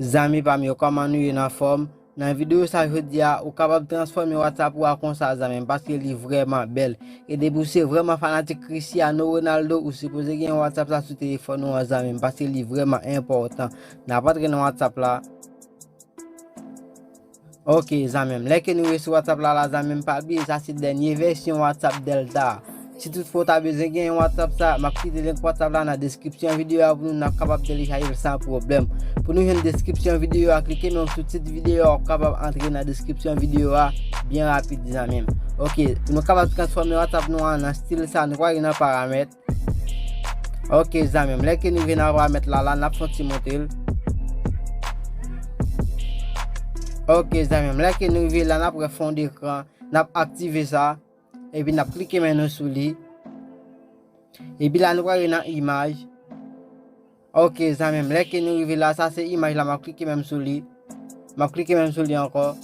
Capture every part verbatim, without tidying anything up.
Zanmi pa m yo, kòman nou ye, n anfòm? Nan videyo sa jodi a, ou kapab transfòme WhatsApp ou a konsa, zanmi m, paske li vrèman bèl. E depi w se vrèman fanatik Cristiano Ronaldo, ou sipoze gen WhatsApp sa sou telefòn ou an, zanmi m, paske li vrèman enpòtan. N ap antre nan WhatsApp la. Ok, zanmi m. Lè ke nou rive sou WhatsApp la, la, zanmi m, pa bliye, sa se dènye vèsyon WhatsApp Delta. Si toutfwa w ta bezwen gen yon WhatsApp sa, m ap kite link WhatsApp la nan deskripsyon videyo a pou nou, n ap kapab telechaje l san pwoblèm. Pou nou jwenn deskripsyon videyo a, klike menm sou tit videyo a, w ap kapab antre nan deskripsyon videyo a byen rapid, zanmi m. Ok, pou nou kapab transfòme WhatsApp nou an nan estil sa, nou prale nan paramèt. Ok, zanmi m, lè ke nou rive nan paramèt la, la, n ap fè yon ti monte l. Ok, zanmi m, lè ke nou rive la, n ap wè fon dekran, n ap aktive sa, epi n ap klike men nou sou li. Epi la, nou prale nan imaj. Ok, zanmi m, lè ke nou rive la, sa se imaj la, m ap klike menm sou li. M ap klike menm sou li ankò.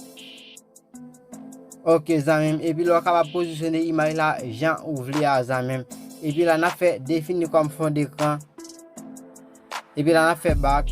Ok, zanmi m, epi la, w kapab pozisyone imaj la jan ou vle a, zanmi m. Epi la, n ap fè defini kòm fon dekran. Epi la, n ap fè bak.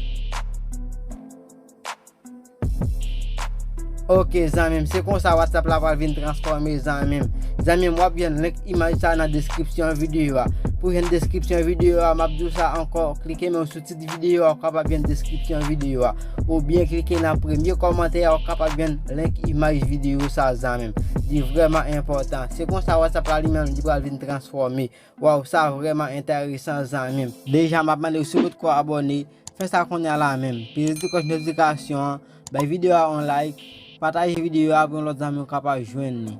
Ok, zanmi m, se konsa WhatsApp la pral vin transfòme, zanmi m. Zanmi m, w ap jwenn link imaj sa nan deskripsyon videyo a. Pou jwenn deskripsyon videyo a, m ap di w sa ankò, klike men w sou tit videyo a, w kapab jwenn deskripsyon videyo a. Oubyen klike nan premye kòmantè a, w kapab jwenn link imaj videyo sa, zanmi m. Li vrèman enpòtan. Se konsa WhatsApp la li menm, li pral vin transfòme. Waw, sa vrèman enteresan, zanmi m. Deja, m ap mande w si w potko abòne, fè sa kounye a la menm. Peze ti klòch notifikasyon an, bay videyo a yon like, pataje videyo a pou yon lòt zanmi w kapab jwenn li.